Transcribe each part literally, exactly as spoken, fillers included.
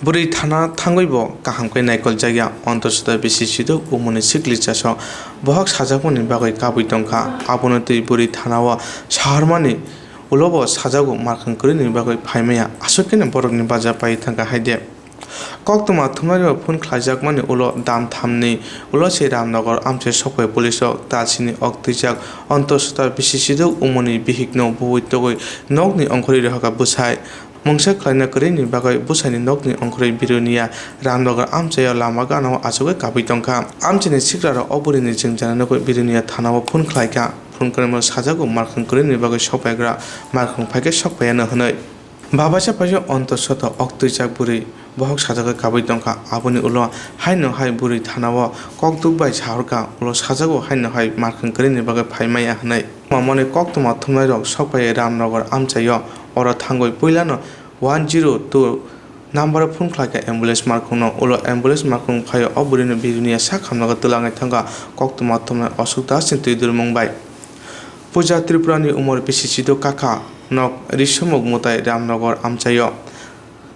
Bwrwi thana thangwibo kaham khe naikoljak ya, ontosota bisi sidok umoni sikli chaso bohok sajakmani bagwi kabwi tongkha. Abono twi bwrwi thanao sahormani ulobo sajago, markhang kwrwini bagwi phaimaya, aswk kheno borokni baja pai thangkha hai de. Koktwma thumnairok phone khlaijakmani ulo dam thamni ulo se Ramnagar amchai sokphai police rok talsini ok twijak, ontosota bisi sidok umoni bihikno bubui togwi nokni ongkhorwi rohorkha bwsai. Mungsa khlaina kwrwini bagwi bwsaini nokni ongkhorwi Bironia Ramnagar amchaio lama ganao achugwi kabwi tongkha. Amchaini sikrarok o bwrwini jwngjana nugwi Bironia thanao phone khlaikha. Phone kwrwimo sajago, markhang kwrwini bagwi sokphaigra, markhang phaikhe sokphaiano hwnwi. Babaisa paisa ontosoto ok twijak bwrwi bohok sajagwi kabwi tongkha. Aboni ulo haino hai bwrwi thanao kokduk bai sahorkha, ulo sajago haino hai markhang kwrwini bagwi phaimaya hwnwi. Mamoni koktwma thumnairok sokphai Ramnagar amchaio, oro thangwi puilano one zero two number-o phone khlaikha ambulance markhungno. Ulo ambulance markhung phaio o bwrwino Bironia sak hamjakgo twlangwi thangkha koktwma thumnai Ashok Das ni twi durmung bai. Puja Tripurani umor bisi sidok kakha nok Risomuk Mwtai Ramnagar amchaio.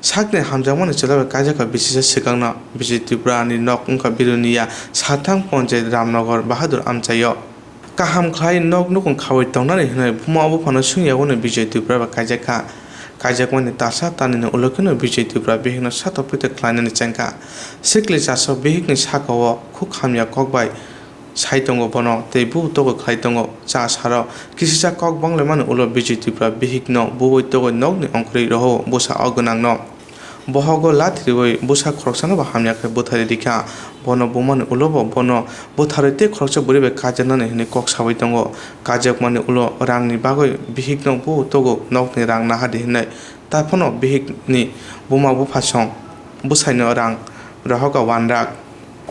Sakni hamjakmani chwla bai kaijakha bisisa swkangno. Bijay Tripurani nok wngkha Bironia Sathang Panchayat Ramnagar Bahadur amchaio. Kaham khlai nok nukung khaui tongnani hwnwi buma buphano swngya hwnwi Bijay Tripura bai kaijakha. Kaijakmani talsa tanini ulo kheno Bijay Tripura bihikno satok pitok khlainani chengkha. Sikli chaso bihikni sakao khuk hamya kok bai sai tongo bono, tei bubo togwi khlai tongo. Cha saro kisisa kok banglaimani ulo Bijay Tripura bihikno bubui togwi nokni ongkhorwi rohoro bwsa o gwnangno. Bohogo lathirwi bwsa khoroksano bo hamya khe bwtharwi rikha. Bono bumani ulo bo bono bwtharwi tei khoroksa bwrwi bai kaijaknani hwnwi kok saui tongo. Kaijakmani ulo rangni bagwi bihikno bubo togo, nokni rang nahardi hwnwi. Taiphano bihikni buma buphasong bwsaino rang rohorkha one lakh.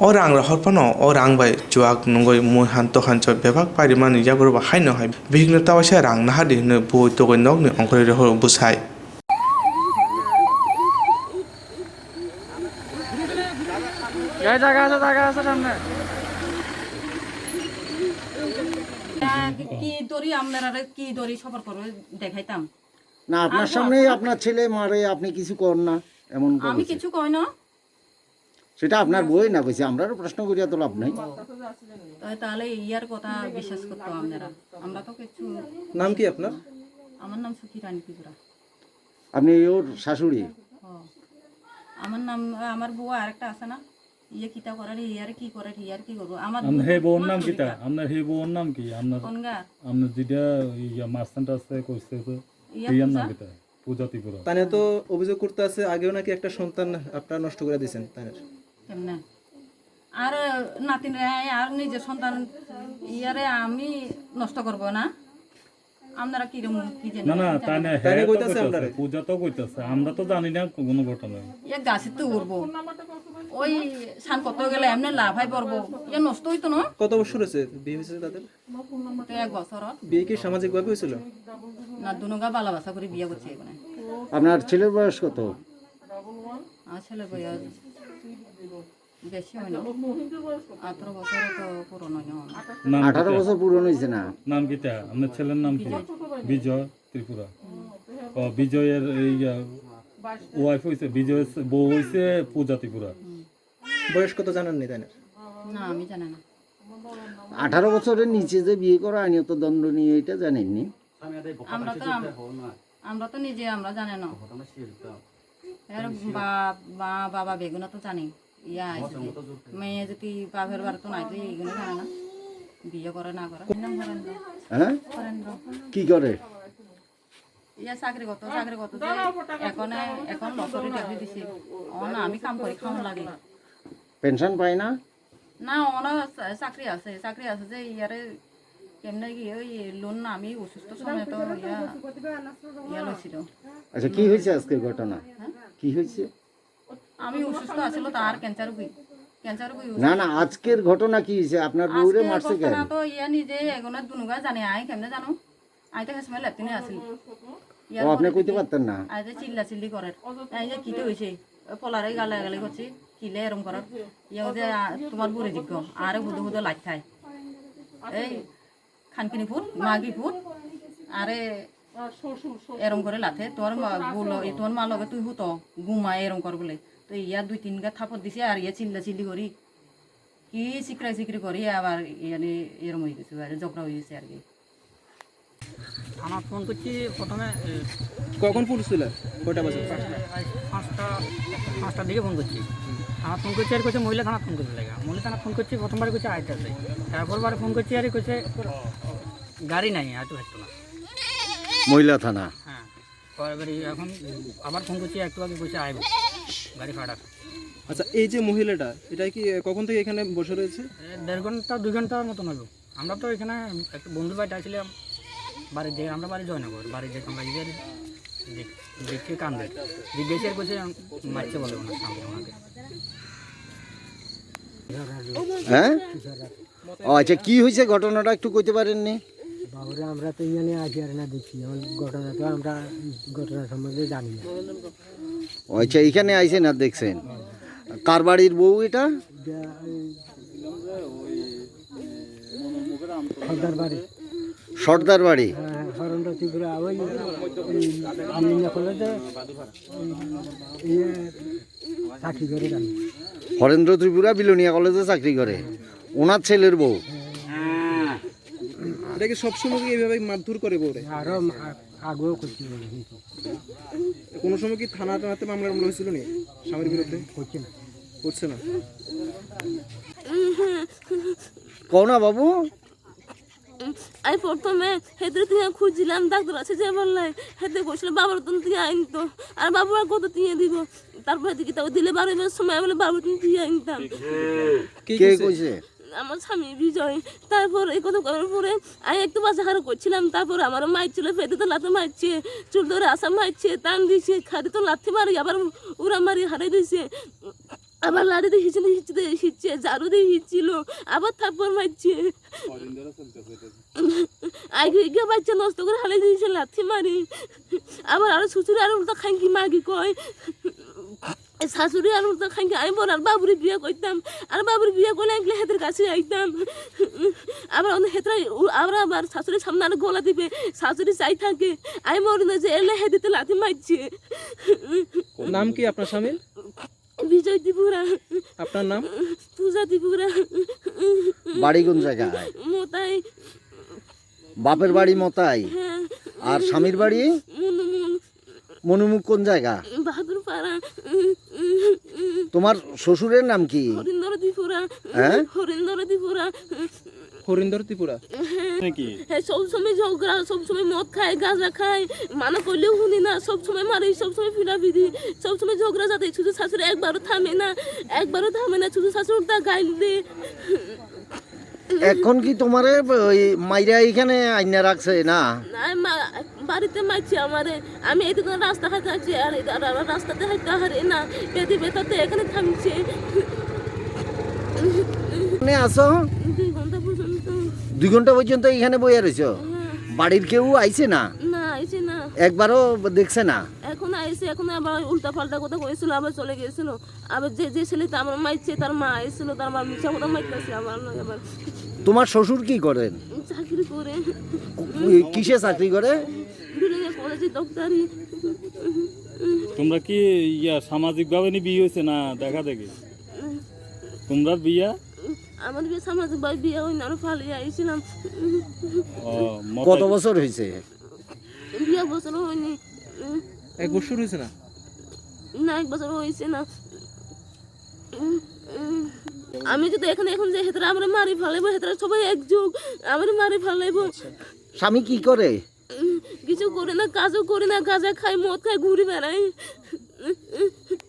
O rang rohor phano o rang bai chuak nungwi muihan tohancho bebak pairimani yagulo bo haino hai bihikno tawaisa rang nahardi hwnwi bui togwi nokni ongkhorwi rohoro bwsai. এই জায়গা আছে, জায়গা আছে সামনে। কি দড়ি আপনারা কি দড়ি সবার করে দেখাইতাম? না, আপনার সামনেই আপনার ছেলে মারে, আপনি কিছু কর না, এমন আমি করেছে। কিছু কই না। সেটা আপনার বউয়ে না কইছে, আমরা আরো প্রশ্ন করিয়া তো লাভ নাই। তো তাহলে ইয়ার কথা বিশ্বাস করতো আপনারা? আমরা তো কিছু নাম কি আপনার? আমার নাম সুখী রানী ত্রিপুরা। আপনি ওর শাশুড়ি? ও, আমার নাম, আমার বউ আরেকটা আছে না? ইয়ে কিতা করে রে, ইয়ার কি করে রে, ইয়ার কি করবো? আমার আপনার হে বউর নাম কিতা? আপনার হে বউর নাম কি? আপনার কোন গা? আপনার যেটা ইয়া মাস্তানটা আছে, কইছে তো, ইয়ার ইয়ার নাম কিতা? পূজা ত্রিপুরা। তানে তো অভিযোগ করতে আছে, আগেও নাকি একটা সন্তান আপনারা নষ্ট করে দিয়েছেন তানের। কেমনে? আর নাতিন রে, আর নিজের সন্তান ইয়ারে আমি নষ্ট করব না? আপনারা কিরম কি জানেন? না, না, তানে হে তানে তো কইতাছে কইতাছে, আপনারে। পূজা তো কইতাছে, আমরা তো জানি না কোনো ঘটনা। এ গাছে তো উঠবো, ওই সান কত গেলে এমনি লাফাই পড়বো, এ নষ্ট হইতো না। কত বছর হয়েছে বিয়ে হয়েছে তাদের? তো এক বছর। বিয়ে কি সামাজিকভাবে হয়েছিল? না, দুনুগা ভালোবাসা করে বিয়ে করছে এখানে। আপনার ছেলের বয়স কত? আমার ছেলের বয়স বেশি হয় না, আঠারো বছর তো পূরণ হয় না। নাম আঠারো কিতা? বছর পূরণ হয়েছে না। নাম কিতা? আপনার ছেলের নাম কি? বিজয়। বিজয় ত্রিপুরা। ও, বিজয়ের এই, আহ, ওয়াইফ হইছে, বিজয়ের বউ হইছে পূজা ত্রিপুরা। হুম। বয়স কত জানেননি তাই না? না, আমি জানি না। আঠারো বছরের নিচে যে বিয়ে করা আইনত দণ্ডনীয়, এটা জানেননি? আমরা তো আম-, আমরা তো নিজে আমরা জানি না। এর বাপ, মা, বাবা বেগুনা তো জানি। ইয়া আইছে যে মেয়ে যদি বাপের বাড়ি তো নাই তো এইগুলো জানে না। বিয়ে করে না করে। হ্যাঁ? কি করে? ইয়া চাকরি করতো, চাকরি করতো যে এখন, এখন লটারি টেকরি দিছে। অন আমি কাম করি খাওয়ান লাগে। পেনশন পায় না? না, ওনার চা-, চাকরি আছে, চাকরি আছে যে ইয়ারে কেমনে কি ওই লোন না আমি অসুস্থ সময় তো ইয়া, ইয়া লইছিল। আচ্ছা, কি হয়েছে আজকে ঘটনা? হ্যাঁ? কি হয়েছে? আমি অসুস্থ আছিল তো আর ক্যান্সার রোগী, ক্যান্সার রোগী না, না, আজকের ঘটনা কি হয়েছে? আপনার বউরে আজকে মারছে কেন? ঘটনা তো ইয়া নিজে এগুলো দুনুগা জানে, আই কেমনে জানো? আই তো হেসময় লেট্রিনে আছিল। ও, আপনি কইতে পারতেন না? আই যে চিল্লা চিল্লি করের। আই যে কিতে হইছে? ওই পোলারে গালাগালি করছি, কিলে এরম করের। ইয়ে যে, আ, তোমার বুড়ি দিক, আরে হুদো হুদো লাগ খায়। এই খানকিনি ফুট, মাগি ফুট, আরে এরম করে লাথে, তোমার মা, বলো, এই তোমার মা লগে তুই হুতো, ঘুমা এরম কর বলে। তো ইয়া দুই তিনটা থাপড় দিছে, আর ইয়া চিল্লা চিল্লি করি, কি চিকরা চিকরি করি, আবার ইয়ানি এরম হয়ে গেছে, আর ঝগড়া হয়ে গেছে আর কি। থানাত ফোন করছি প্রথমে, এ, কখন পড়ছিল? কয়টা বাজে? এ, আজ পাঁচটা, পাঁচটার দিকে ফোন করছি। থানাত ফোন করছি আর কইছে মহিলা থানাত ফোন করতে লাগে। মহিলা থানাত ফোন করছি, প্রথমবার কইছে আইতে আছে। তারপর বারে ফোন করছি আর কইছে গাড়ি নাই, হয়তো হতো না। মহিলা থানা। হ্যাঁ, পরে বারে এখন আবার ফোন করছি, একটু আগে কইছে আইব গাড়ি ভাড়া। আচ্ছা, এই যে মহিলাটা, এটা কি কখন থেকে এখানে বসে রয়েছে? এ, দেড় ঘন্টা, দুই ঘন্টার মতন হলো। আমরা তো এখানে একটা বন্ধুর বাড়িতে আসছিলাম, বাড়ির দিকে, আমরা বাড়ি জয়নগর, বাড়ির দিকে আমরা গিয়ে দেখ-, দেখছি কান্দে। জিজ্ঞেস করছে, মারছে বলে ওনার সামনে ওনাকে। হ্যাঁ? ও আচ্ছা, কি হয়েছে ঘটনাটা একটু কইতে পারেননি? বাবুরে, আমরা তো এখানে আসি আর না দেখছি, এখন ঘটনা তো আমরা ঘটনা সম্বন্ধে জানি না। ও আচ্ছা, এখানে আইসেন আর দেখছেন। কার বাড়ির বউ এটা? এটা এই সর্দার বাড়ি। সর্দার বাড়ি? হ্যাঁ, হ্যাঁ, হরেন্দ্র ত্রিপুরা, ওই, ওই, ওই ইয়ে করলে যে, ওই, ইয়ে, চাকরি করে জানি। হরেন্দ্র ত্রিপুরা বিলোনিয়া কলেজে চাকরি করে, ওনার ছেলের বউ। এটা কি সবসময় কি এইভাবে মারধর করে বউরে? আরো মা-, আগেও করছিল কিন্তু। কোনো সময় কি থানা টানাতে মামলা টামলা হয়েছিল নি স্বামীর বিরুদ্ধে? করছে না। করছে না। কও না বাবু। আমি প্রথমে হেদের থেকে খুঁজছিলাম, ডাক্তার আছে যে বললাই, হেদে কইছিল বাবার তুমি দিয়ে আনতো, আর বাবু আর কত দিয়ে দিব? তারপরে দেখি তাও দিলে বারো মাস সময় বলে বাবু তুমি দিয়ে আনতাম। কে কে কইছে? কইছে? আমার স্বামী বিজয়। তারপর এই কথা করার পরে আমি একটু বাসা হারা করছিলাম, তারপর আমার মাইর ছিল, পেটে তো লাথি মারছে, চুল ধরে আসা মারছে, টান দিছে, খাড়ি তো লাথি মারি, আবার উড়া মারি হারাই দিছে। আবার লাড়ি দিয়ে হিচড়ে হিচড়ে হিচড়ে, ঝাড়ু দিয়ে হিচছিল, আবার থাপ্পড় মারছে। আগে গিয়ে বাচ্চা নষ্ট করে হারাই দিয়েছে লাথি মারি। আবার আরো শ্বশুরে আরো উল্টা খাঙ্কি মাগি কয়। শাশুড়ি আর উল্টা খাঙ্কি, আমি বল আর বাবুরে বিয়ে করতাম, আর বাবুরে বিয়ে করলে একলে হেদের কাছে আইতাম। আবার অন্য হেতরা, আবার আবার শাশুড়ির সামনে আরো গলা দিবে, শাশুড়ি চাই থাকে। আমি মরি না যে এলে হেদিতে লাথি মারছে। নাম কি আপনার স্বামীর? বিজয় ত্রিপুরা। আপনার নাম? পূজা ত্রিপুরা। বাড়ি কোন জায়গায়? মোতাই। বাপের বাড়ি মোতাই। হ্যাঁ। আর স্বামীর বাড়ি? মনুমুল। মনুমুখ কোন জায়গা? বাহাদুরপাড়া। তোমার শ্বশুরের নাম কি? হরিন্দর ত্রিপুরা। হ্যাঁ? হরিন্দর ত্রিপুরা। হরিন্দর ত্রিপুরা। নাকি? হ্যাঁ, সব সময় ঝগড়া, সব সময় মদ খায়, গাঁজা খায়, মানা করলেও শুনি না, সব সময় মারে, সব সময় ফিরাফিরি, সব সময় ঝগড়া যাতে শুধু শাশুড়ি একবারও থামে না, একবারও থামে না, শুধু শাশুড়ি উল্টা গাইল দে। এখন কি তোমারে ওই মাইরা এখানে আইনা রাখছে না? না, মা, বাড়িতে মারছে আমারে। আমি এদিকে রাস্তা হাতে আছি, আর এদিকে রাস্তাতে হাঁটতে পারি না। পেটে ব্যথাতে এখানে থামছে। এখানে আসো? দুই ঘন্টা পর্যন্ত। দুই ঘন্টা পর্যন্ত এখানে বইয়া রইছো? হ্যাঁ। বাড়ির কেউ আইছে না? না, আইছে না। একবারও দেখছে না? এখন আইছে, এখন আবার উল্টা পাল্টা কথা কইছিল, আবার চলে গেছিল। আবার যে, যে ছেলেটা আমার মাইছে, তার মা আইছিল, তার মা মিছা কথা মাইতেছে আমার লগে আবার। তোমার শ্বশুর কি করেন? চাকরি করে। কো-, কিসে চাকরি করে? বিল্ডিং এ কলেজে দপ্তরি। তোমরা কি ইয়া সামাজিক ভাবে নি বিয়ে হইছে না দেখা দেখি? তোমরা বিয়া? আমার বিয়ে সামাজিক ভাবে বিয়ে হইনি, আমরা পালিয়ে আইছিলাম। ও, মত-, কত বছর হইছে? বিয়ে বছর হয়নি। এক বছর হইছে না? না, এক বছর হইছে না। আমি যদি এখানে এখন যে হেতরা আমরা মারি ফালাইবো, হেতরা সবাই একযোগ, আমরা মারি ফালাইবো। স্বামী কি করে? উম, কিছু করে না, কাজও করে না, গাঁজা খায়, মদ খায়, ঘুরে বেড়ায়।